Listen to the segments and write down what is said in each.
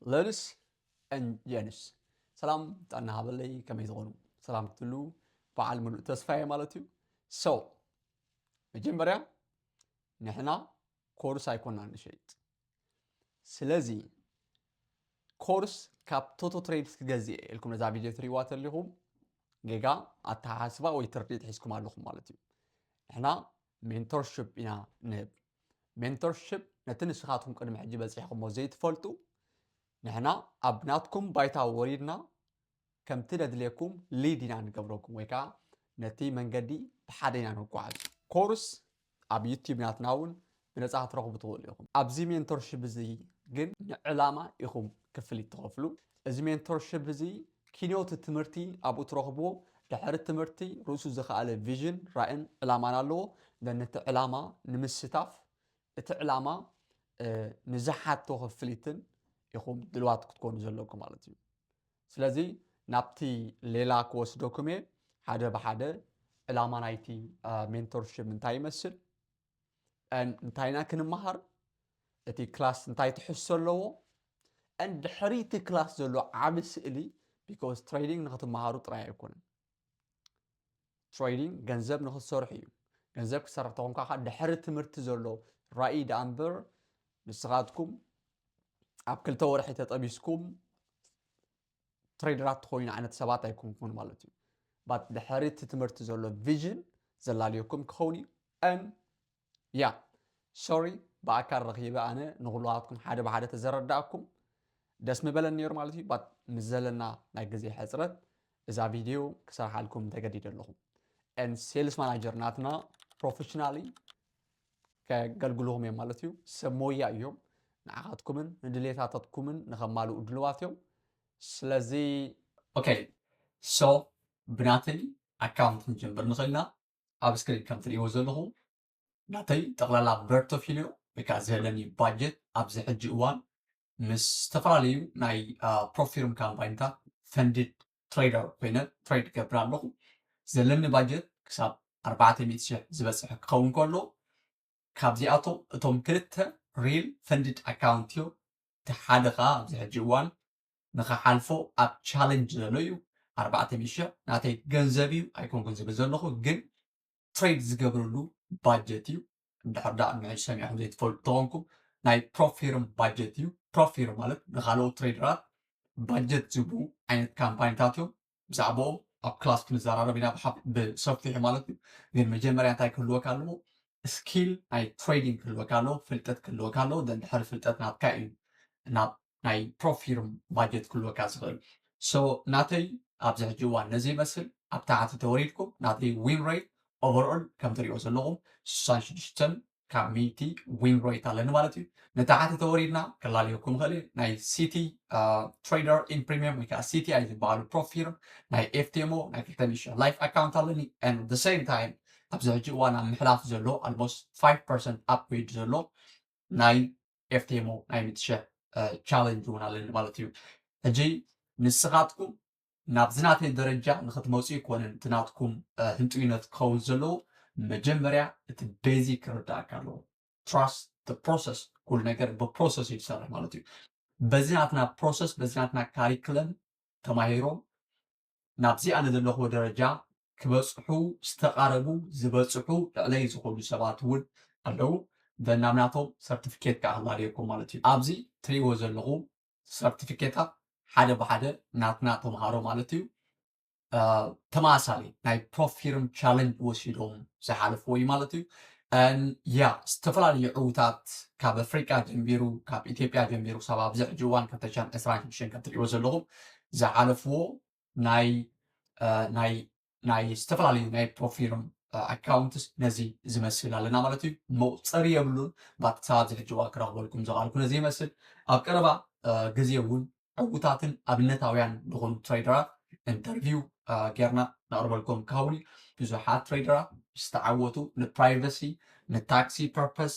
Ladies and gents, ሰላም ጥዕና ሃበለይ። ከመይ ትኾኑ? ሰላም ክትሉ በዓል ምሉእ ተስፋ እየ ማለት እዩ። So መጀመርያ ንሕና ኮርስ ኣይኮናን ንሸይጥ። ስለዚ ኮርስ ካብ ቶቶ ትሬድስ ክገዝእ እየ ኢልኩም ነዛ ቪድዮ ትሪእዋ ተሊኹም ጌጋ ኣተሓሳስባ ወይ ትርዲት ሒዝኩም ኣለኹም ማለት እዩ። ንሕና ሜንቶርሽፕ ኢና ንህብ። ሜንቶርሽፕ ነቲ ንስኻትኩም ቅድሚ ሕጂ በፂሕኩሞ ዘይትፈልጡ ንሕና ኣብ ናትኩም ባይታ ወሪድና ከምቲ ደድልየኩም ሊድ ኢና ንገብረኩም ወይ ከዓ ነቲ መንገዲ ብሓደ ኢና ንጓዓዝ። ኮርስ ኣብ ዩቲብ ናትና እውን ብነፃ ክትረኽቡ ትኽእሉ ኢኹም። ኣብዚ ሜንቶርሽፕ እዚ ግን ንዕላማ ኢኹም ክፍሊት ትኸፍሉ። እዚ ሜንቶርሽፕ እዚ ኪኖት ትምህርቲ ኣብኡ ትረኽብዎ። ድሕሪ ትምህርቲ ርእሱ ዝኸኣለ ቪዥን ራእን ዕላማን ኣለዎ። ነቲ ዕላማ ንምስታፍ እቲ ዕላማ ንዝሓቶ ክፍሊትን ኢኹም ድልዋት ክትኮኑ ዘለኩም ማለት እዩ። ስለዚ ናብቲ ሌላ ክወስደኩም እየ። ሓደ ብሓደ ዕላማ ናይቲ ሜንቶርሽፕ እንታይ ይመስል፣ እንታይ ኢና ክንመሃር፣ እቲ ክላስ እንታይ ትሕዝቶ ኣለዎ፣ ድሕሪ እቲ ክላስ ዘሎ ዓቢ ስእሊ። ቢኮዝ ትሬዲንግ ንክትመሃሩ ጥራይ ኣይኮነን። ትሬዲንግ ገንዘብ ንክትሰርሑ እዩ። ገንዘብ ክትሰርሕ ተኾንካ ከዓ ድሕሪ ትምህርቲ ዘሎ ራእይ ደኣ እምበር ንስኻትኩም ኣብ ክልተ ወርሒ ተጠቢስኩም ትሬደራት ትኾይኑ ዓይነት ሰባት ኣይኮንኩን ማለት እዩ። ባት ድሕሪ እቲ ትምህርቲ ዘሎ ቪዥን ዘላልየኩም ክኸውን እዩ። ን ያ ሶሪ ብኣካል ረኺበ ኣነ ንኩሉሃትኩም ሓደ ብሓደ ተዘረዳእኩም ደስ ምበለን ነይሩ ማለት እዩ። ባት ምስ ዘለና ናይ ግዜ ሕፅረት እዛ ቪድዮ ክሰርሓልኩም ተገዲደ ኣለኹ። ን ሴልስ ማናጀር ናትና ፕሮፌሽናሊ ከገልግልኹም እዮም ማለት እዩ። ሰብ ሞያ እዮም። ንዓኻትኩምን ንድሌታታትኩምን ንኸማልኡ ድልዋት እዮም። ስለዚ ኦኬ፣ ሶ ብናተይ ኣካውንት ክንጀምር ንኽእል ኢና። ኣብ ስክሪን ከም ትሪእዎ ዘለኹም ናተይ ጠቕላላ ፖርቶፊልዮ ወይ ከዓ ዘለኒ ባጀት ኣብዚ ሕጂ እዋን ምስ ዝተፈላለዩ ናይ ፕሮፊርም ካምፓኒታት ፈንድድ ትሬደር ኮይነ ትሬድ ገብር ኣለኹ። ዘለኒ ባጀት ክሳብ ኣርባዕተ ሚእቲ ሽሕ ዝበፅሕ ክኸውን ከሎ ካብዚኣቶም እቶም ክልተ ሪል ፈንድድ ኣካውንት እዮም። እቲ ሓደ ከዓ ኣብዚ ሕጂ እዋን ንኽሓልፎ ኣብ ቻለንጅ ዘሎ እዩ። ኣርባዕተ ሚእቲ ሽሕ ናተይ ገንዘብ እዩ ኣይኮንኩን ዝብል ዘለኹ፣ ግን ትሬድ ዝገብረሉ ባጀት እዩ። እንድሕር ደኣ ንሕጂ ሰሚዕኹም ዘይትፈልጡ ተኾንኩም ናይ ፕሮፊርም ባጀት እዩ። ፕሮፊርም ማለት ንኻልኦት ትሬደራት ባጀት ዝህቡ ዓይነት ካምፓኒታት እዮም። ብዛዕባኦም ኣብ ክላስ ክንዘራረብ ኢና ብሓፍ- ብሰፊሑ ማለት እዩ። ግን መጀመርያ እንታይ ክህልወካ ኣለዎ? ስኪል ናይ ትሬዲንግ ክህልወካ ኣለዎ፣ ፍልጠት ክህልወካ ኣለዎ። ደን ድሕሪ ፍልጠት ናትካ እዩ ናብ ናይ ፕሮፊርም ባጀት ክህልወካ ዝኽእል። ሶ ናተይ ኣብዚ ሕጂ እዋን ነዚ ይመስል። ኣብ ታሕቲ ተወሪድኩም ናተይ ዊን ሬት ኦቨርኦል ከም ትሪኦ ዘለኹም ስሳን ሽዱሽተን ካብ ሚእቲ ዊን ሬት ኣለኒ ማለት እዩ። ንታሕቲ ተወሪድና ከላልየኩም ይኽእል እዩ። ናይ ሲቲ ትሬደር ኢን ፕሪሚየም ወይ ከዓ ሲቲኣይ ዝበሃሉ ፕሮፊርም ናይ ኤፍቲኤምኦ ናይ ክልተ ሚእቲ ሽሕ ላይፍ ኣካውንት ኣለኒ። And the same time ኣብዚ ሕጂ እዋን ኣብ ምሕላፍ ዘሎ almost five percent ኣፕግሬድ ዘሎ ናይ ኤፍቲኤምኦ ናይ ሚእቲ ሽሕ ቻለንጅ እውን ኣለኒ ማለት እዩ። ሕጂ ንስኻትኩም ናብዚ ናተይ ደረጃ ንክትመፁ ይኮነን እቲ ናትኩም ህንጡይነት ክኸውን ዘለዎ። መጀመርያ እቲ ቤዚክ ክርዳእካ ኣለዎ። ትራስት ፕሮሰስ፣ ኩሉ ነገር ብፕሮሰስ እዩ ዝሰርሕ ማለት እዩ። በዚ ናትና ፕሮሰስ፣ በዚ ናትና ካሪክለም ተማሂሮም ናብዚ ኣነ ዘለኹዎ ደረጃ ክበፅሑ ዝተቓረቡ ዝበፅሑ ልዕለይ ዝኾኑ ሰባት እውን ኣለዉ። በናም ናቶም ሰርቲፊኬት ከዓ ክላለየኩም ማለት እዩ። ኣብዚ ትሪእዎ ዘለኹም ሰርቲፊኬታት ሓደ ብሓደ ናትና ተምሃሮ ማለት እዩ። ተመሳሳሊ ናይ ፕሮፊርም ቻለንጅ ወሲዶም ዝሓለፍዎ እዩ ማለት እዩ። ያ ዝተፈላለዩ ዕውታት ካብ ኣፍሪቃ ጀሚሩ ካብ ኢትዮጵያ ጀሚሩ ክሳብ ኣብዚ ሕጂ እዋን ክልተ ሽሕን ዕስራን ሽዱሽተን ከም ትሪእዎ ዘለኹም ዝሓለፍዎ ናይ ናይ ናይ ዝተፈላለዩ ናይ ፕሮፊርም ኣካውንትስ ነዚ ዝመስል ኣለና ማለት እዩ። መቁፀሪ የብሉን። ባት ክሳብ ኣብዚ ሕጂ እዋን ክረኽበልኩም ዝኽኣልኩ ነዚ ይመስል። ኣብ ቀረባ ግዜ እውን ዕውታትን ኣብነታውያን ዝኾኑ ትሬደራት ኢንተርቪው ጌርና ነቕርበልኩም ክኸውን እዩ። ብዙሓት ትሬደራት ዝተዓወቱ ንፕራይቨሲ ንታክሲ ፐርፐስ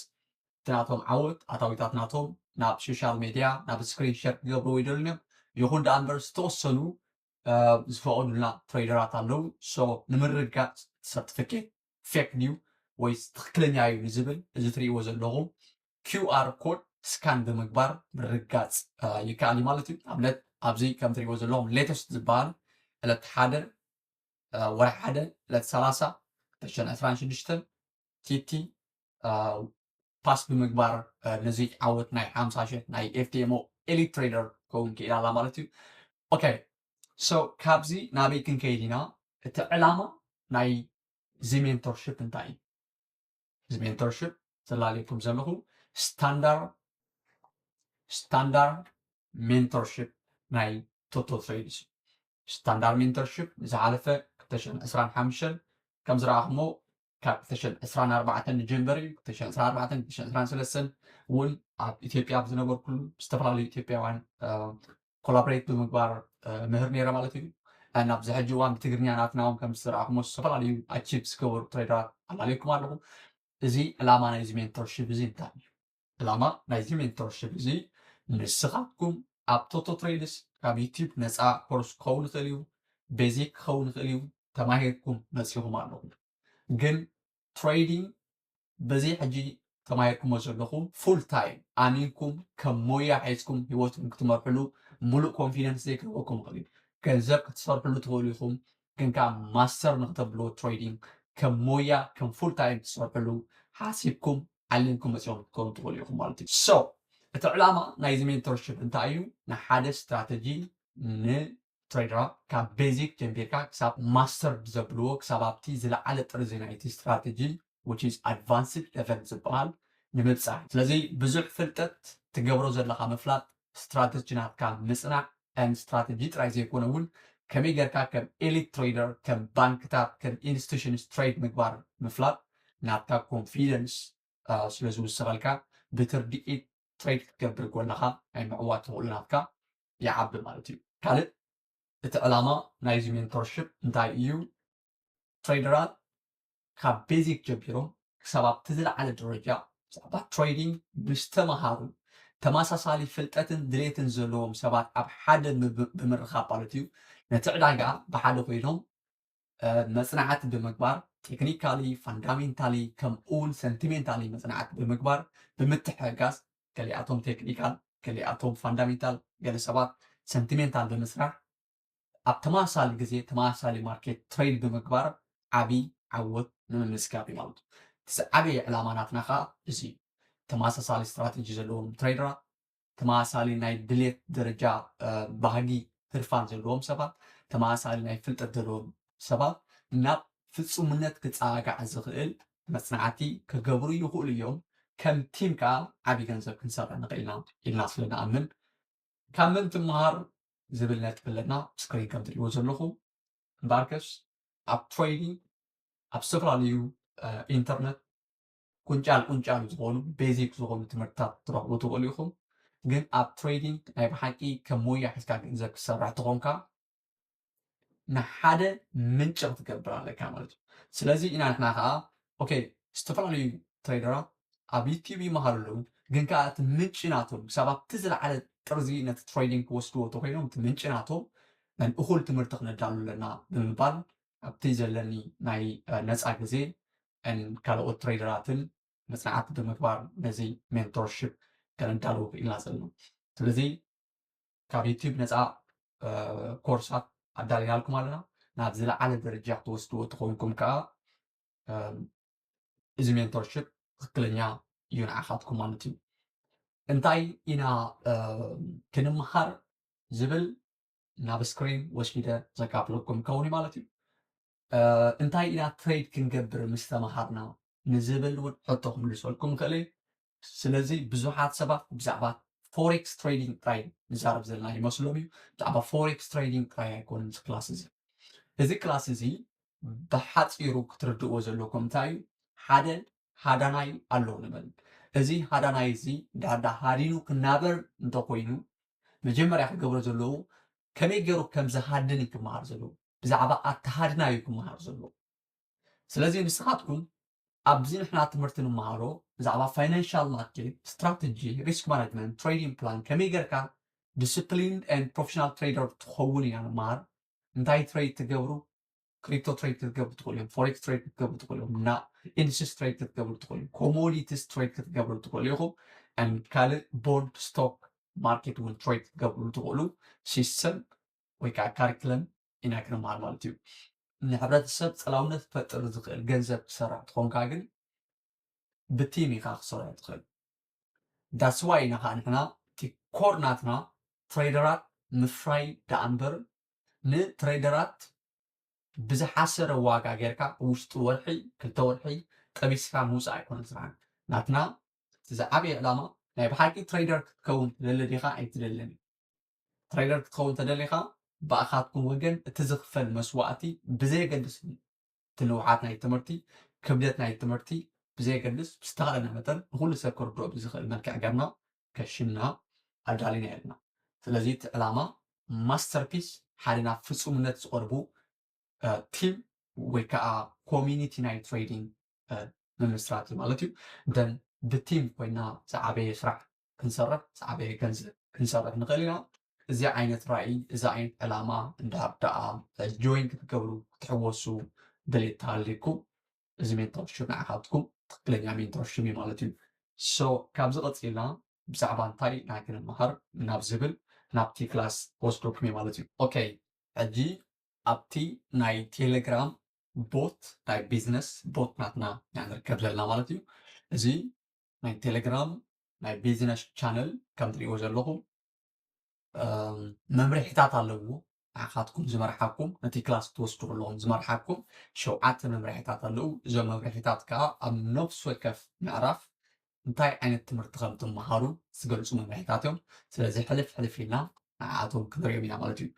እቲ ናቶም ዓወት ኣታዊታት ናቶም ናብ ሶሻል ሜድያ ናብ ስክሪን ሸር ክገብርዎ ይደልዩ እዮም። ይኹን ደኣ እምበር ዝተወሰኑ ዝፈቐዱልና ትሬደራት ኣለዉ። ሶ ንምርግጋፅ ሰርቲፊኬት ፌክ ድዩ ወይስ ትኽክለኛ እዩ ንዝብል እዚ ትሪእዎ ዘለኹም ኪውኣር ኮድ ስካን ብምግባር ምርጋፅ ይከኣል እዩ ማለት እዩ። ኣብነት ኣብዚ ከም ትሪእዎ ዘለኹም latest ዝበሃል ዕለት ሓደ ወርሒ ሓደ ዕለት ሰላሳ ክልተ ሽሕን ዕስራን ሽዱሽተን ቲቲ ፓስ ብምግባር ነዚ ዓወት ናይ ሓምሳ ሽሕ ናይ ኤፍቲኤምኦ ኤሊት ትሬደር ክኸውን ክኢላ ኣላ ማለት እዩ። ኦኬ፣ ሶ ካብዚ ናበይ ክንከይድ ኢና? እቲ ዕላማ ናይ እዚ ሜንቶርሽፕ እንታይ እዩ? እዚ ሜንቶርሽፕ ዘላለኩም ዘለኹ ስታንዳርድ ስታንዳርድ ሜንቶርሽፕ ናይ ቶቶ ትሬድስ እዩ። ስታንዳርድ ሜንቶርሽፕ ዝሓለፈ ክልተ ሽሕን ዕስራን ሓሙሽተን ከም ዝረኣኹሞ ካብ ክልተ ሽሕን ዕስራን ኣርባዕተን ንጀምበር እዩ። ክልተ ሽሕን ዕስራን ኣርባዕተን ክልተ ሽሕን ዕስራን ሰለስተን እውን ኣብ ኢትዮጵያ ኣብ ዝነበርኩሉ ዝተፈላለዩ ኢትዮጵያውያን ኮላቦሬት ብምግባር ምህር ነይረ ማለት እዩ። ናብዚ ሕጂ እዋን ብትግርኛ ናትና እውን ከም ዝረኣኹሞ ዝተፈላለዩ ኣቺቭ ዝገበሩ ትሬደራት ኣላለኩም ኣለኹ። እዚ ዕላማ ናይዚ ሜንቶርሽፕ እዚ እንታይ እዩ? ዕላማ ናይዚ ሜንቶርሽፕ እዚ ንስኻትኩም ኣብ ቶቶ ትሬድስ ካብ ዩቲዩብ ነፃ ኮርስ ክኸውን ይኽእል እዩ፣ ቤዚክ ክኸውን ይኽእል እዩ፣ ተማሂርኩም መፂኹም ኣለኹም። ግን ትሬዲንግ በዚ ሕጂ ተማሂርኩሞ ዘለኹም ፉል ታይም ኣሚንኩም ከም ሞያ ሒዝኩም ህይወትኩም ክትመርሕሉ ሙሉእ ኮንፊደንስ ዘይክህበኩም ይኽእል እዩ። ገንዘብ ክትሰርሕሉ ትኽእሉ ኢኹም፣ ግን ከዓ ማስተር ንክተብልዎ ትሬዲንግ ከም ሞያ ከም ፉል ታይም ክትሰርሕሉ ሓሲብኩም ዓሊምኩም መፂኹም ክትከኑ ትኽእሉ ኢኹም ማለት እዩ። ሶ እቲ ዕላማ ናይዚ ሜንቶርሽፕ እንታይ እዩ? ንሓደ ስትራተጂ ንትሬደራት ካብ ቤዚክ ጀምቢርካ ክሳብ ማስተር ዘብልዎ ክሳብ ኣብቲ ዝለዓለ ጥርዚ ናይቲ ስትራተጂ which is advanced level ዝበሃል ንምብፃሕ። ስለዚ ብዙሕ ፍልጠት ትገብሮ ዘለካ ምፍላጥ፣ ስትራተጂ ናትካ ምፅናዕ and ስትራተጂ ጥራይ ዘይኮነ እውን ከመይ ጌርካ ከም ኤሊት ትሬደር ከም ባንክታት ከም ኢንስቲቱሽንስ ትሬድ ምግባር ምፍላጥ ናትካ ኮንፊደንስ ስለ ዝውስኸልካ ብትርድኢት ትሬድ ክትገብር ጎለኻ ናይ ምዕዋት ተኽእሎ ናትካ ይዓቢ ማለት እዩ። ካልእ እቲ ዕላማ ናይዚ ሜንቶርሽፕ እንታይ እዩ? ትሬደራት ካብ ቤዚክ ጀሚሮም ክሳብ ኣብቲ ዝለዓለ ደረጃ ብዛዕባ ትሬዲንግ ምስ ተምሃሩ ተመሳሳሊ ፍልጠትን ድሌትን ዘለዎም ሰባት ኣብ ሓደ ምብ- ብምርኻብ ማለት እዩ ነቲ ዕዳጋ ብሓደ ኮይኖም መፅናዕቲ ብምግባር ቴክኒካሊ ፋንዳሜንታሊ ከምኡውን ሰንቲሜንታሊ መፅናዕቲ ብምግባር ብምትሕግጋዝ ገሊኣቶም ቴክኒካል ገሊኣቶም ፋንዳሜንታል ገለ ሰባት ሰንቲሜንታል ብምስራሕ ኣብ ተመሳሳሊ ግዜ ተመሳሳሊ ማርኬት ትሬድ ብምግባር ዓብዪ ዓወት ንምምዝጋብ እዩ ማለት እዩ። እቲ ዝዓበየ ዕላማ ናትና ከዓ እዚ እዩ። ተመሳሳሊ ስትራተጂ ዘለዎም ትሬደራት ተመሳሳሊ ናይ ድሌት ደረጃ ባህጊ ህርፋን ዘለዎም ሰባት ተመሳሳሊ ናይ ፍልጠት ዘለዎም ሰባት ናብ ፍፁምነት ክፀጋጋዕ ዝኽእል መፅናዕቲ ክገብሩ ይኽእሉ እዮም። ከም ቲም ከዓ ዓብዪ ገንዘብ ክንሰርሕ ንኽእል ኢና ኢልና ስለ ንኣምን ካብ መን ትምሃር ዝብል ነጥቢ ኣለና። ስክሪን ከም ትሪእዎ ዘለኹም እምበኣርከስ ኣብ ትሬዲንግ ኣብ ዝተፈላለዩ ኢንተርነት ቁንጫል ቁንጫል ዝኾኑ ቤዚክ ዝኾኑ ትምህርትታት ትረኽቡ ትኽእሉ ኢኹም። ግን ኣብ ትሬዲንግ ናይ ብሓቂ ከም ሞያ ሒዝካ ገንዘብ ክሰርሕ ተኾንካ ንሓደ ምንጭ ክትገብር ኣለካ ማለት እዩ። ስለዚ ኢና ንሕና ከዓ ኦኬ ዝተፈላለዩ ትሬደራት ኣብ ዩቲዩብ ይመሃሩ ኣለዉ፣ ግን ከዓ እቲ ምንጭ ናቶም ክሳብ ኣብቲ ዝለዓለ ጥርዚ ነቲ ትሬዲንግ ክወስድዎ ተኮይኖም እቲ ምንጭ ናቶም ናይ እኹል ትምህርቲ ክነዳሉ ኣለና ብምባል ኣብቲ ዘለኒ ናይ ነፃ ግዜ ካልኦት ትሬደራትን መፅናዕቲ ብምግባር ነዚ ሜንቶርሽፕ ከነዳልው ክኢልና ዘለና። ስለዚ ካብ ዩቲዩብ ነፃ ኮርሳት ኣዳሊናልኩም ኣለና። ናብ ዝለዓለ ደረጃ ክትወስድዎ ተኾንኩም ከዓ እዚ ሜንቶርሽፕ ትክክለኛ እዩ ንዓኻትኩም ማለት እዩ። እንታይ ኢና ክንምሃር ዝብል ናብ ስክሪን ወሲደ ዘካፍለኩም ከውን ማለት እዩ። እንታይ ኢና ትሬድ ክንገብር ምስ ተምሃርና ንዝብል እውን ሕቶ ክምልሰልኩም ይኽእል እዩ። ስለዚ ብዙሓት ሰባት ብዛዕባ ፎሬክስ ትሬዲንግ ጥራይ ንዛረብ ዘለና ይመስሎም እዩ። ብዛዕባ ፎሬክስ ትሬዲንግ ጥራይ ኣይኮነን እዚ ክላስ እዚ። እዚ ክላስ እዚ ብሓፂሩ ክትርድእዎ ዘለኩም እንታይ እዩ? ሓደ ሃዳናይ ኣሎ ንበል። እዚ ሃዳናይ እዚ ዳዳ ሃዲኑ ክናበር እንተኮይኑ መጀመርያ ክገብሮ ዘለዎ ከመይ ገይሩ ከም ዝሃድን እዩ ክመሃር ዘለዎ። ብዛዕባ ኣተሃድና እዩ ክመሃር ዘለዎ። ስለዚ ንስኻትኩም ኣብዚ ንሕና ትምህርቲ ንምሃሮ ብዛዕባ ፋይናንሻል ማርኬት ስትራተጂ፣ ሪስክ ማናጅመንት፣ ትሬዲንግ ፕላን ከመይ ገርካ ዲስፕሊን ን ፕሮፌሽናል ትሬደር ትኸውን ኢና ንምሃር። እንታይ ትሬድ ትገብሩ፣ crypto trade ክትገብሩ ትኽእሉ እዮም፣ forex trade ክትገብሩ ትኽእሉ እዮም፣ እና indices trade ክትገብሩ ትኽእሉ እዮም፣ commodities trade ክትገብሩ ትኽእሉ ኢኹም። ካልእ bond stock market እውን trade ክትገብሩ ትኽእሉ system ወይ ከዓ curriculum ኢና ክንመሃር ማለት እዩ። ንሕብረተሰብ ፀላውነት ክፈጥር ዝኽእል ገንዘብ ትሰርሕ ትኾንካ ግን ብቲም ኢኻ ክሰርሑ ትኽእል። That's why ኢና ከዓ ንሕና እቲ core ናትና ትሬደራት ምፍራይ ደኣ እምበር ንትሬደራት ብዝሓሰረ ዋጋ ጌርካ ውሽጢ ወርሒ ክልተ ወርሒ ጠቢስካ ምውፃእ ኣይኮነን ስራሕና። ናትና እቲ ዝዓበየ ዕላማ ናይ ብሓቂ ትሬደር ክትከውን ትደሊ ዲኻ ኣይትደልን? ትሬደር ክትከውን ተደሊኻ ብኣኻትኩም ወገን እቲ ዝኽፈል መስዋእቲ ብዘየገድስ እቲ ንውሓት ናይ ትምህርቲ ክብደት ናይ ትምህርቲ ብዘየገድስ ብዝተኻለና መጠን ንኩሉ ሰብ ክርድኦ ብዝኽእል መልክዕ ገርና ከሽና ኣዳሊና የለና። ስለዚ እቲ ዕላማ ማስተርፒስ ሓደ ናብ ፍፁምነት ዝቐርቡ ቲም ወይ ከዓ ኮሚኒቲ ናይ ትሬዲንግ ምምስራት እዩ ማለት እዩ። ደን ብቲም ኮይና ዝዓበየ ስራሕ ክንሰርሕ ዝዓበየ ገንዘብ ክንሰርሕ ንኽእል ኢና። እዚ ዓይነት ራእይ እዚ ዓይነት ዕላማ እንድሕር ደኣ ጆይን ክትገብሩ ክትሕወሱ ድሌት ተሃልዩኩም እዚ ሜንቶርሽፕ ንዓኻትኩም ትክክለኛ ሜንቶርሽፕ እዩ ማለት እዩ። ሶ ካብዚ ቀፂልና ብዛዕባ እንታይ ኢና ክንመሃር ናብ ዝብል ናብቲ ክላስ ወስደኩም እየ ማለት እዩ። ኦኬ ሕጂ ኣብቲ ናይ ቴሌግራም ቦት ናይ ቢዝነስ ቦት ናትና ኢና ንርከብ ዘለና ማለት እዩ። እዚ ናይ ቴሌግራም ናይ ቢዝነስ ቻነል ከም ትሪእዎ ዘለኹም መምርሒታት ኣለዎ። ንዓኻትኩም ዝመርሓኩም ነቲ ክላስ ትወስዱ ከለኹም ዝመርሓኩም ሸውዓተ መምርሒታት ኣለዉ። እዞም መምርሒታት ከዓ ኣብ ነፍሲ ወከፍ ምዕራፍ እንታይ ዓይነት ትምህርቲ ከም ትመሃሩ ዝገልፁ መምርሒታት እዮም። ስለዚ ሕልፍ ሕልፍ ኢልና ንዓኣቶም ክንሪኦም ኢና ማለት እዩ።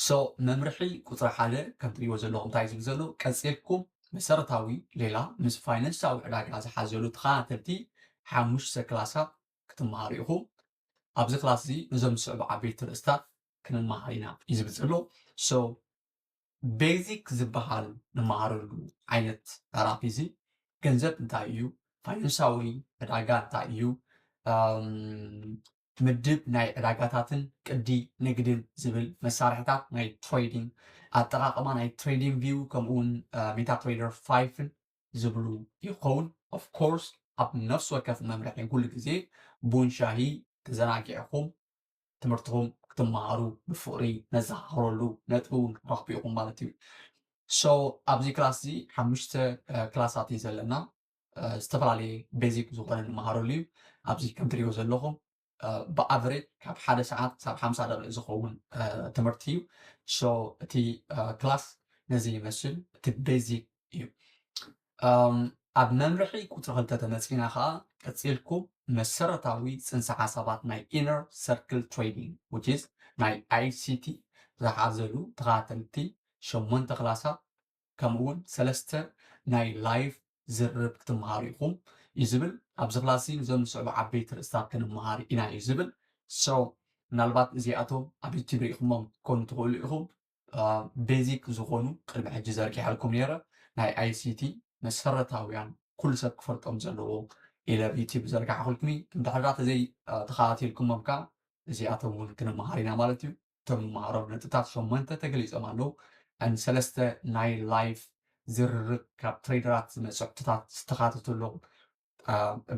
ሶ መምርሒ ቁፅሪ ሓደ ከም ትሪእዎ ዘለኹም እንታይ ዝብል ዘሎ ቀፂልኩም መሰረታዊ ሌላ ምስ ፋይናንሳዊ ዕዳጋ ዝሓዘሉ ተኸታተልቲ ሓሙሽተ ክላሳት ክትመሃሩ ኢኹም። ኣብዚ ክላስ እዚ ነዞም ዝስዕቡ ዓበይቲ ርእስታት ክንመሃር ኢና እዩ ዝብል ዘሎ። ሶ ቤዚክ ዝበሃል ንመሃረሉ ዓይነት ዕራፊ እዚ ገንዘብ እንታይ እዩ፣ ፋይናንሳዊ ዕዳጋ እንታይ እዩ፣ ምድብ ናይ ዕዳጋታትን ቅዲ ንግድን ዝብል መሳርሕታት ናይ ትሬዲንግ ኣጠቃቅማ ናይ ትሬዲንግ ቪው ከምኡውን ሜታ ትሬደር ፋይፍን ዝብሉ ይኸውን። ኦፍኮርስ ኣብ ነፍሲ ወከፍ መምርሒ ኩሉ ግዜ ቡን ሻሂ ተዘናጊዕኹም ትምህርትኹም ክትመሃሩ ብፍቕሪ ነዘኻኽረሉ ነጥቢ እውን ክትረኽቡ ኢኹም ማለት እዩ። ሶ ኣብዚ ክላስ እዚ ሓሙሽተ ክላሳት እዩ ዘለና። ዝተፈላለየ ቤዚክ ዝኾነ ንመሃረሉ እዩ። ኣብዚ ከም ትሪእዎ ዘለኹም ብኣቨሬጅ ካብ ሓደ ሰዓት ክሳብ ሓምሳ ደቂቕ ዝኸውን ትምህርቲ እዩ። ሶ እቲ ክላስ ነዚ ይመስል፣ እቲ ቤዚክ እዩ። ኣብ መምርሒ ቁፅሪ ክልተ ተመፂና ከዓ ቀፂልኩም መሰረታዊ ፅንሰ ሓሳባት ናይ ኢነር ሰርክል ትሬዲንግ which is ናይ ኣይሲቲ ዝሓዘሉ ተኸታተልቲ ሸሞንተ ክላሳት ከምኡ እውን ሰለስተ ናይ ላይቭ ዝርርብ ክትመሃሩ ኢኹም እዩ ዝብል። ኣብዚ ክላስ እዚ ንዞም ዝስዕቡ ዓበይቲ ርእስታት ክንመሃር ኢና እዩ ዝብል። ሶ ምናልባት እዚኣቶም ኣብ ዩቲብ ርኢኹሞም ክትኮኑ ትኽእሉ ኢኹም። ቤዚክ ዝኾኑ ቅድሚ ሕጂ ዘርጊሐልኩም ነይረ ናይ ኣይሲቲ መሰረታውያን ኩሉ ሰብ ክፈልጦም ዘለዎ ኢለ ዩቲብ ዘርጋሕኩልኩም። እንድሕር ተዘይ ተኸታቲልኩሞም ከዓ እዚኣቶም እውን ክንመሃር ኢና ማለት እዩ። እቶም ንመሃሮም ነጥብታት ሸሞንተ ተገሊጾም ኣለዉ። ን ሰለስተ ናይ ላይፍ ዝርርብ ካብ ትሬደራት ዝመጹ ሕቶታት ዝተኻተተሎም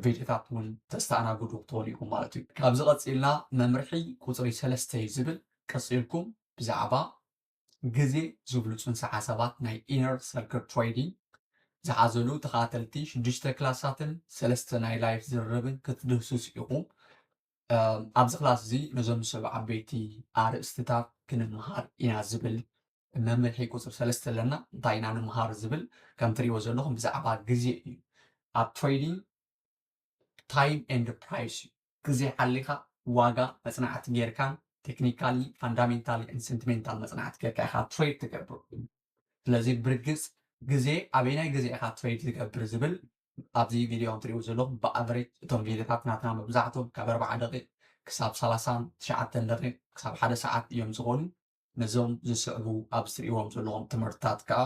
ቪድዮታት እውን ተስተኣናግዱ ክትኾኑ ኢኹም ማለት እዩ። ካብዚ ቀፂልና መምርሒ ቁፅሪ ሰለስተ እዩ ዝብል። ቀፂልኩም ብዛዕባ ግዜ ዝብሉ ፅንሰ ሓሳባት ናይ ኢነር ሰርክል ትሬዲንግ ዝሓዘሉ ተኸታተልቲ ሽዱሽተ ክላሳትን ሰለስተ ናይ ላይፍ ዝርርብን ክትድህስሱ ኢኹም። ኣብዚ ክላስ እዚ ነዞም ዝስዕቡ ዓበይቲ ኣርእስትታት ክንምሃር ኢና ዝብል መምርሒ ቁፅሪ ሰለስተ ኣለና። እንታይ ኢና ንምሃር ዝብል ከም ትሪእዎ ዘለኹም ብዛዕባ ግዜ እዩ። ኣብ ትሬዲንግ ታይም ኤንድ ፕራይስ እዩ። ግዜ ሓሊኻ ዋጋ መፅናዕቲ ጌርካን ቴክኒካሊ ፋንዳሜንታሊ ን ሰንቲሜንታል መፅናዕቲ ጌርካ ኢኻ ትሬድ ትገብር። ስለዚ ብርግፅ ግዜ ኣበይናይ ግዜ ኢኻ ትሬድ ዝገብር ዝብል ኣብዚ ቪድዮ ከም ትሪእዎ ዘለኹም ብኣቨሬጅ እቶም ቪድዮታት ናትና መብዛሕቶም ካብ ኣርባዓ ደቂቕ ክሳብ ሰላሳን ትሽዓተን ደቂቕ ክሳብ ሓደ ሰዓት እዮም ዝኾኑ። ነዞም ዝስዕቡ ኣብዚ ትሪእዎም ዘለኹም ትምህርትታት ከዓ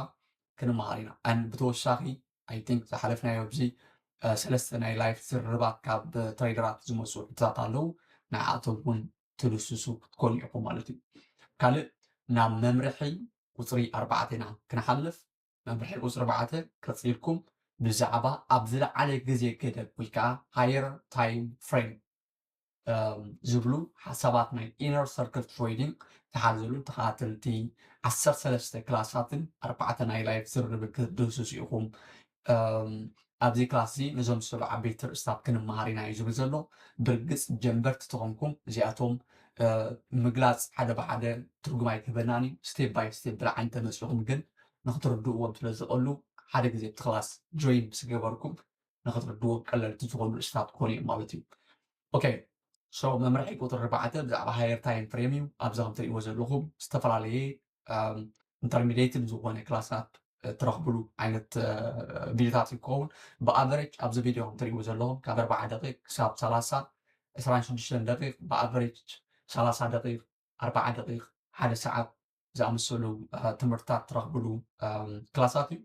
ክንመሃር ኢና። ን ብተወሳኺ ኣይ ቲንክ ዝሓለፍናዮ ኣብዚ ሰለስተ ናይ ላይፍ ዝርርባት ካብ ትሬደራት ዝመፁ ሕቶታት ኣለዉ። ንዓኣቶም እውን ትድስሱ ክትኮኑ ኢኹም ማለት እዩ። ካልእ ናብ መምርሒ ቁፅሪ ኣርባዕተ ኢና ክንሓልፍ። መምርሒ ቁፅሪ ኣርባዕተ ቀፂልኩም ብዛዕባ ኣብ ዝለዓለ ግዜ ገደብ ወይ ከዓ higher time frame ዝብሉ ሓሳባት ናይ inner circle trading ዝሓዘሉ ተኸታተልቲ ዓሰርተ ሰለስተ ክላሳትን ኣርባዕተ ናይ live ዝርርብን ክትድህስሱ ኢኹም። ኣብዚ ክላስ እዚ ነዞም ዝስዕቡ ዓበይቲ ርእስታት ክንመሃር ኢና እዩ ዝብል ዘሎ። ብርግፅ ጀንበርቲ ተኾንኩም እዚኣቶም ምግላፅ ሓደ ብሓደ ትርጉም ኣይክህበናን እዩ። step by step ብልዓይን ተመፂኹም ግን ንክትርድእዎም ስለ ዝቐሉ ሓደ ግዜ ኣብቲ ክላስ join ምስ ገበርኩም ንክትርድዎም ቀለልቲ ዝኾኑ ርእስታት ክኾኑ እዮም ማለት እዩ። okay so መምርሒ ቁፅሪ ኣርባዕተ ብዛዕባ higher time frame እዩ። ኣብዚ ከም ትሪእዎ ዘለኹም ዝተፈላለየ intermediate ዝኾነ ክላሳት ትረኽብሉ ዓይነት ቪዲዮታት ይከውን። ብኣቨሬጅ ኣብዚ ቪዲዮ ከም ትሪእዎ ዘለኹም ካብ ኣርባዓ ደቂቕ ክሳብ ሰላሳ ዕስራን ሽዱሽተን ደቂቕ ብኣቨሬጅ ሰላሳ ደቂቕ ኣርባዓ ደቂቕ ሓደ ሰዓት ዝኣመሰሉ ትምህርትታት ትረኽብሉ ክላሳት እዩ።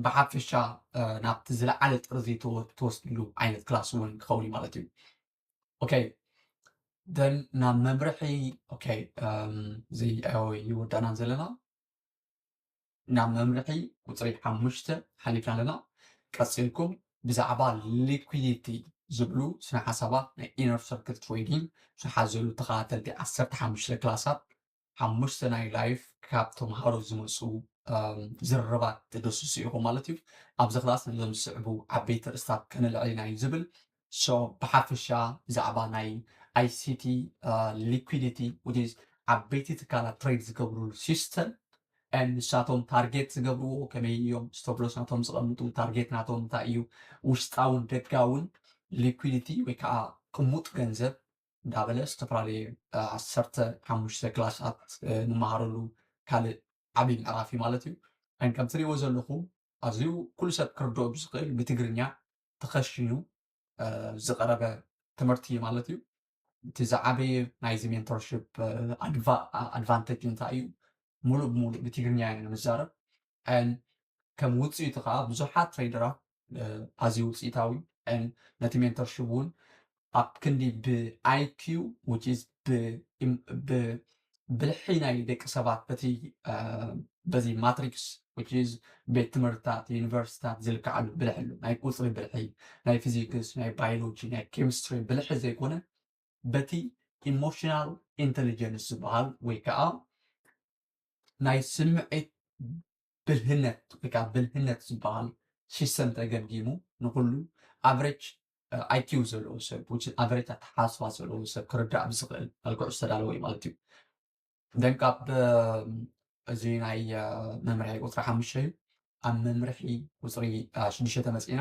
ብሓፈሻ ናብቲ ዝለዓለ ጥርዚ ትወስድሉ ዓይነት ክላስ እውን ክኸውን እዩ ማለት እዩ። okay then ናብ መምርሒ okay እዚ ይወዳእና ዘለና ናብ መምርሒ ቁፅሪ ሓሙሽተ ሓሊፍና ኣለና። ቀፂልኩም ብዛዕባ liquidity ዝብሉ ስነ ሓሳባት ናይ inner circle trading ዝሓዘሉ ተኸታተልቲ ዓሰርተ ሓሙሽተ ክላሳት ሓሙሽተ ናይ live ካብ ተምሃሮ ዝመፁ ዝርርባት ትድስሱ ኢኹም ማለት እዩ። ኣብዚ ክላስ ነዞም ዝስዕቡ ዓበይቲ ርእስታት ከነልዕል ኢና እዩ ዝብል። so ብሓፈሻ ብዛዕባ ናይ ICT liquidity which is ዓበይቲ ትካላት trade ዝገብርሉ system ንሳቶም ታርጌት ዝገብርዎ ከመይ እዮም፣ stop loss ናቶም ዝቐምጡ፣ ታርጌት ናቶም እንታይ እዩ፣ ውሽጣውን ደጋውን liquidity ወይ ከዓ ቅሙጥ ገንዘብ እንዳበለ ዝተፈላለየ ዓሰርተ ሓሙሽተ ክላሳት ንመሃረሉ ካልእ ዓብዪ ምዕራፍ እዩ ማለት እዩ። ከም ትሪእዎ ዘለኹም ኣዝዩ ኩሉ ሰብ ክርድኦ ብዝኽእል ብትግርኛ ተኸሽኑ ዝቐረበ ትምህርቲ እዩ ማለት እዩ። እቲ ዝዓበየ ናይዚ mentorship advantage እንታይ እዩ? ሙሉእ ብሙሉእ ብትግርኛ ኢና ንዛረብ። ከም ውፅኢቱ ከዓ ብዙሓት ትሬደራት ኣዝዩ ውፅኢታዊ ነቲ mentorship እውን ኣብ ክንዲ ብ IQ which is ብብልሒ ናይ ደቂ ሰባት በቲ በዚ matrix which is ቤት ትምህርትታት ዩኒቨርሲቲታት ዝልክዓሉ ብልሒ ኣሎ። ናይ ቁፅሪ ብልሒ፣ ናይ ፊዚክስ፣ ናይ ባዮሎጂ፣ ናይ ኬሚስትሪ ብልሒ ዘይኮነ በቲ emotional intelligence ዝበሃል ወይ ከዓ ናይ ስምዒት ብልህነት ወይ ከዓ ብልህነት ዝበሃል system ተገምጊሙ ንኩሉ average IQ ዘለዎ ሰብ average ኣተሓሳስባ ዘለዎ ሰብ ክርዳእ ብዝኽእል መልክዑ ዝተዳለወ እዩ ማለት እዩ። then ካብ እዚ ናይ መምርሒ ቁፅሪ ሓሙሽተ እዩ። ኣብ መምርሒ ቁፅሪ ሽዱሽተ ተመፂና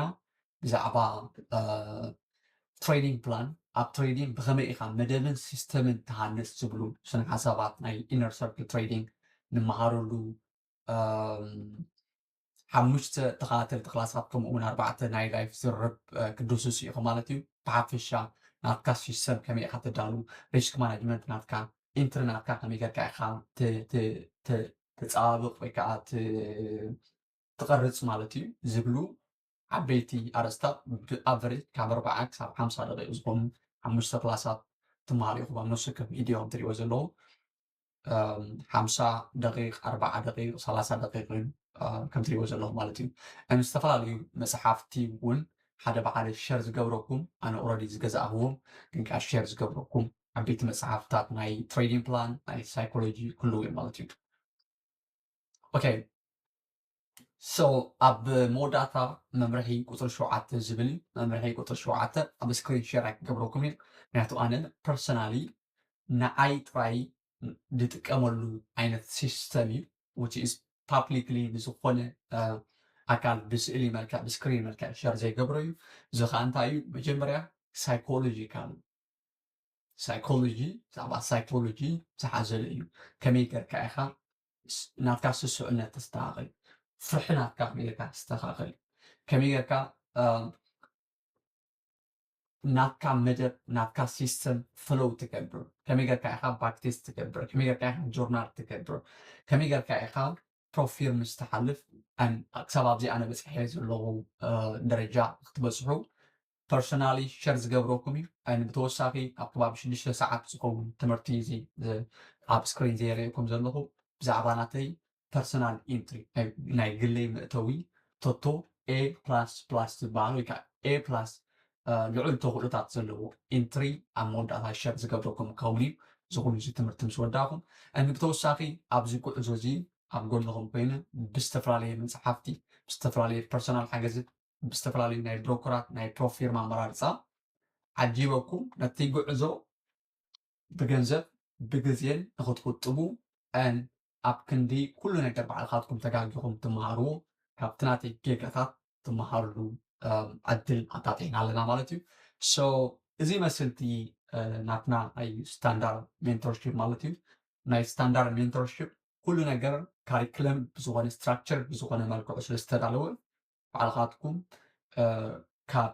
ብዛዕባ trading plan ኣብ trading ብኸመይ ኢኻ መደብን ሲስተምን ትሃንፅ ዝብሉ ስነ ሓሳባት ናይ inner circle trading ንመሃረሉ ሓሙሽተ ተኸታተልቲ ክላሳት ከምኡ እውን ኣርባዕተ ናይ live ዝርርብ ክድስሱ ኢኹም ማለት እዩ። ብሓፈሻ ናትካ system ከመይ ኢኻ ተዳሉ፣ risk management ናትካ፣ entry ናትካ ከመይ ጌርካ ኢኻ ተፀባብቕ ወይ ከዓ ትቐርፅ ማለት እዩ ዝብሉ ዓበይቲ ኣርእስታት ብ average ካብ ኣርባዓ ክሳብ ሓምሳ ደቂቕ ዝኾኑ ሓሙሽተ ክላሳት ትመሃሩ ኢኹም ኣብ ነፍሲ ወከፍ ቪድዮ ከም ትሪእዎ ዘለኹም ሓምሳ ደቂቕ ኣርባዓ ደቂቕ ሰላሳ ደቂቕ እዩ ከም ትሪእዎ ዘለኹም ማለት እዩ። ዝተፈላለዩ መፅሓፍቲ እውን ሓደ ብሓደ share ዝገብረኩም ኣነ already ዝገዛእኽዎም ግን ከዓ share ዝገብረኩም ዓበይቲ መፅሓፍታት ናይ trading plan ናይ psychology ክህልዉ እዮም ማለት እዩ። okay so ኣብ መወዳእታ መምርሒ ቁፅሪ ሸውዓተ ዝብል እዩ። መምርሒ ቁፅሪ ሸውዓተ ኣብ screen share ኣይክገብረኩም እዩ። ምክንያቱ ኣነ personally ንዓይ ጥራይ ዝጥቀመሉ ዓይነት system እዩ። which is publicly ንዝኾነ ኣካል ብስእሊ መልክዕ ብ screen መልክዕ share ዘይገብሮ እዩ። እዚ ከዓ እንታይ እዩ? መጀመርያ psychological psychology ብዛዕባ psychology ዝሓዘለ እዩ። ከመይ ጌርካ ኢኻ ናትካ ስስዕነት ተስተኻኽል፣ ፍርሒ ናትካ ከመይ ጌርካ ተስተኻኽል፣ ከመይ ጌርካ ናትካ መደብ ናትካ system flow ትገብር፣ ከመይ ጌርካ ኢኻ backtest ትገብር፣ ከመይ ጌርካ ኢኻ journal ትገብር፣ ከመይ ጌርካ ኢኻ pro firms ትሓልፍ። ክሳብ ኣብዚ ኣነ በፂሐ ዘለኹ ደረጃ ክትበፅሑ personally share ዝገብረኩም እዩ። ብተወሳኺ ኣብ ከባቢ ሽዱሽተ ሰዓት ዝኸውን ትምህርቲ እዚ ኣብ screen ዘርእየኩም ዘለኹ ብዛዕባ ናተይ personal entry ናይ ግለይ መእተዊ ቶቶ A plus plus ዝበሃል ወይ ከዓ A plus ልዑል ተኽእሎታት ዘለዎ entry ኣብ መወዳእታ share ዝገብረኩም ክኸውን እዩ። ዝኹሉ እዚ ትምህርቲ ምስ ወዳእኹም እን ብተወሳኺ ኣብዚ ጉዕዞ እዚ ኣብ ጎንኹም ኮይነ ብዝተፈላለየ መፅሓፍቲ ብዝተፈላለየ personal ሓገዝ ብዝተፈላለዩ ናይ ብሮከራት ናይ pro firma ኣመራርፃ ዓጂበኩም ነቲ ጉዕዞ ብገንዘብ ብግዜን ንክትቁጥቡ ን ኣብ ክንዲ ኩሉ ነገር ባዕልኻትኩም ተጋጊኹም ትመሃርዎ ካብቲ ናተይ ጌጋታት ትመሃርሉ ዕድል ኣጣጢዕና ኣለና ማለት እዩ። So እዚ መስልቲ ናትና ናይ standard mentorship ማለት እዩ። ናይ standard mentorship ኩሉ ነገር ካሪክለም ብዝኾነ structure ብዝኾነ መልክዑ ስለ ዝተዳለወ ባዕልኻትኩም ካብ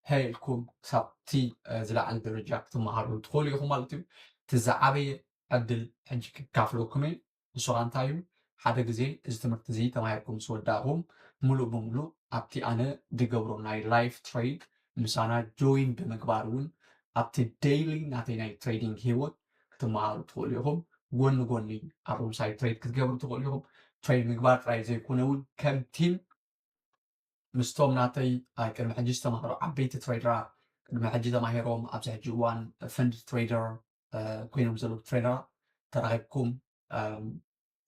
ሀ ኢልኩም ክሳብ ቲ ዝለዓለ ደረጃ ክትመሃሩ ትኽእሉ ኢኹም ማለት እዩ። እቲ ዝዓበየ ዕድል ሕጂ ክካፍለኩም እየ። ንሱ ከዓ እንታይ እዩ? ሓደ ግዜ እዚ ትምህርቲ እዚ ተማሂርኩም ምስ ወዳእኹም ሙሉእ ብሙሉእ ኣብቲ ኣነ ዝገብሮ ናይ live trade ምሳና join ብምግባር እውን ኣብቲ daily ናተይ ናይ trading ሂወት ክትመሃሩ ትኽእሉ ኢኹም። ጎኒ ጎኒ ኣብ ሩምሳይ trade ክትገብሩ ትኽእሉ ኢኹም። Trade ምግባር ጥራይ ዘይኮነ እውን ከም team ምስቶም ናተይ ቅድሚ ሕጂ ዝተማህሩ ዓበይቲ ትሬደራት ቅድሚ ሕጂ ተማሂሮም ኣብዚ ሕጂ እዋን ፈንድ ትሬደር ኮይኖም ዘለዉ ትሬደራት ተራኺብኩም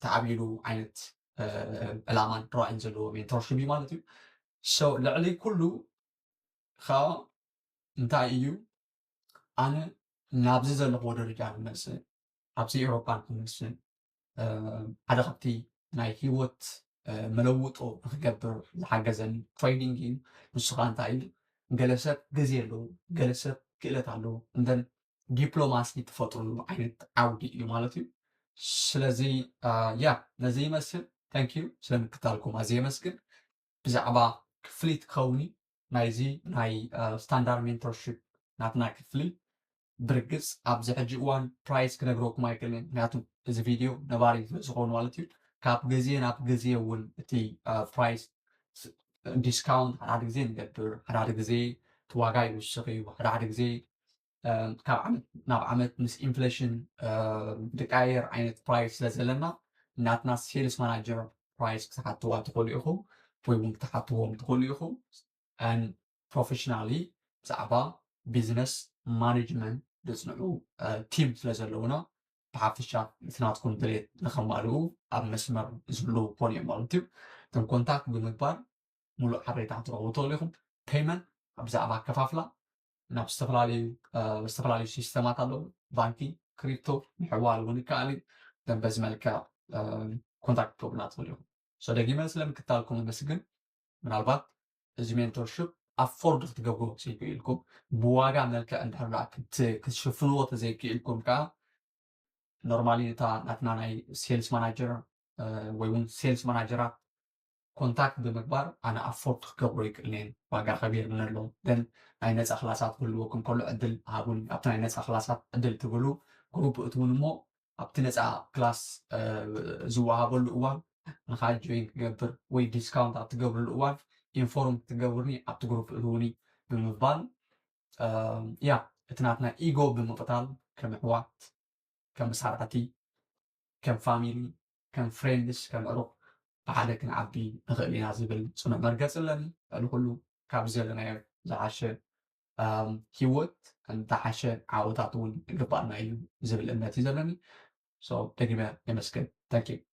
ተዓብይሉ ዓይነት ዕላማን ራእይን ዘለዎ ሜንቶርሽፕ እዩ ማለት እዩ። ልዕሊ ኩሉ ከዓ እንታይ እዩ ኣነ ናብዚ ዘለኹዎ ደረጃ ንመፅእ ኣብዚ ኤውሮጳ ንክንስን ሓደ ካብቲ ናይ ሂወት መለውጦ ንክገብር ዝሓገዘኒ ትሬዲንግ እዩ። ንሱ ከዓ እንታይ እዩ ገለ ሰብ ግዜ ኣለዎ፣ ገለ ሰብ ክእለት ኣለዎ። እንደን ዲፕሎማሲ ትፈጥሩሉ ዓይነት ዓውዲ እዩ ማለት እዩ። ስለዚ ያ ነዚ ይመስል። Thank you ስለምክታልኩም ኣዝየ የመስግን። ብዛዕባ ክፍሊት ክኸውን እዩ ናይዚ ናይ ስታንዳርድ ሜንቶርሽፕ ናትና ክፍሊ ብርግፅ ኣብዚ ሕጂ እዋን ፕራይስ ክነግረኩም ኣይክእልን፣ ምክንያቱ እዚ ቪድዮ ነባሪ ስለዝኾኑ ማለት እዩ። ካብ ግዜ ናብ ግዜ እውን እቲ ፕራይስ ዲስካውንት ሓደ ሓደ ግዜ ንገብር፣ ሓደ ሓደ ግዜ እቲ ዋጋ ይውስኽ እዩ፣ ሓደ ሓደ ግዜ ካብ ዓመት ናብ ዓመት ምስ ኢንፍሌሽን ዝቀያየር ዓይነት ፕራይስ ስለ ዘለና ናትና ሴልስ ማናጀር ፕራይስ ክትሓትዋ ትኽእሉ ኢኹም ወይ እውን ክትሓትዎም ትኽእሉ ኢኹም። ፕሮፌሽናሊ ብዛዕባ ቢዝነስ ማኔጅመንት ዘፅንዑ ቲም ስለ ዘለውና ብሓፈሻ እቲ ናትኩም ድሌት ንከማልኡ ኣብ መስመር ዝህልዉ ክኾኑ እዮም ማለት እዩ። እቶም ኮንታክት ብምግባር ሙሉእ ሓበሬታ ክትረኽቡ ትኽእሉ ኢኹም። ፔይመንት ብዛዕባ ኣከፋፍላ ናብ ዝተፈላለዩ ዝተፈላለዩ ሲስተማት ኣለዉ። ባንኪ፣ ክሪፕቶ ምሕዋል እውን ይከኣል እዩ። በዚ መልክዕ ኮንታክት ክትገብሩና ትኽእሉ ኢኹም። ደጊመ ስለምክታልኩም ኣመስግን። ምናልባት እዚ ሜንቶርሽፕ ኣፎርድ ክትገብሩ ዘይክእልኩም ብዋጋ መልክዕ እንድሕር ክትሽፍንዎ ተዘይክእልኩም ከዓ ኖርማሊ እታ ናትና ናይ ሴልስ ማናጀር ወይ እውን ሴልስ ማናጀራት ኮንታክት ብምግባር ኣነ ኣፎርድ ክገብሮ ይክእልን ዋጋ ከቢርኒ ኣሎ ግን ናይ ነፃ ክላሳት ክህልወኩም ከሎ ዕድል ሃቡኒ። ኣብቲ ናይ ነፃ ክላሳት ዕድል ትብሉ ግሩፕ እትውን እሞ ኣብቲ ነፃ ክላስ ዝወሃበሉ እዋን ንካ ጆይን ክገብር ወይ ዲስካውንት ኣብ ትገብርሉ እዋን ኢንፎርም ክትገብርኒ ኣብቲ ግሩፕ እትውኒ ብምባል ያ እቲ ናትና ኢጎ ብምቕታል ከም ኣሕዋት ከም መሳርሕቲ ከም ፋሚሊ ከም ፍሬንድስ ከም ዕሩቕ ብሓደ ክንዓቢ ንኽእል ኢና ዝብል ፅኑዕ መርገፂ ኣለኒ። ልዕሊ ኩሉ ካብ ዘለናዮ ዝሓሸ ሂወት ዝሓሸ ዓወታት እውን ይግባኣና እዩ ዝብል እምነት እዩ ዘለኒ። ደጊመ የመስግን። Thank you።